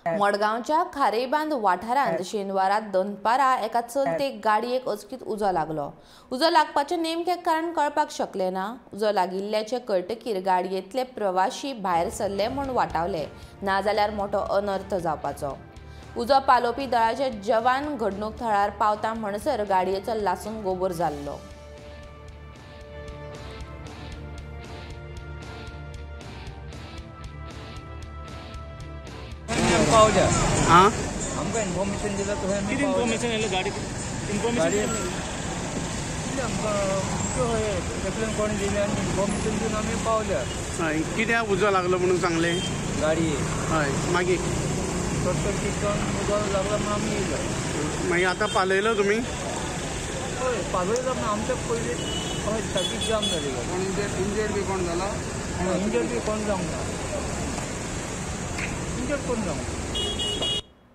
मडगांवच्या खारेबांद वाठारांत शेनवारा दनपारा एका चलते गाडयेक अचकीत उजो लागलो. उजो लागपाचें नेमकें कारण कळपाक शकलें ना. उजो लागिल्ल्याचें कळटकीर गाडयेंतले प्रवाशी भायर सरले म्हूण वाटावले, नाजाल्यार मोठो अनर्थ जावपाचो. उजो पालोवपी दळाचे जवान घडणूक थळार पावता म्हणसर गाडयेचो लासून गोबोर जाल्लो. हाँ, हमको इन्फॉर्मेशन दिला तो है. इन्फॉर्मेशन आयलें गाडी इन्फॉर्मेशन आमकां कोण दिलें आनी इन्फॉर्मेशन दिवन आमी पावल्या. हय, कित्याक उजो लागलो म्हणून सांगलें गाडये. हय, मागीर शॉर्ट जावन उजो लागला म्हणून आमी येयले. मागीर आतां पालयलो तुमी? हय, पालयलो म्हणून आमच्या पयलीं हय ट्राफीक जाम जाली. कोण इंजर्ड बी कोण जाला? इंजर्ड बी कोण जावंक ना. इंजर्ड कोण जावंक ना.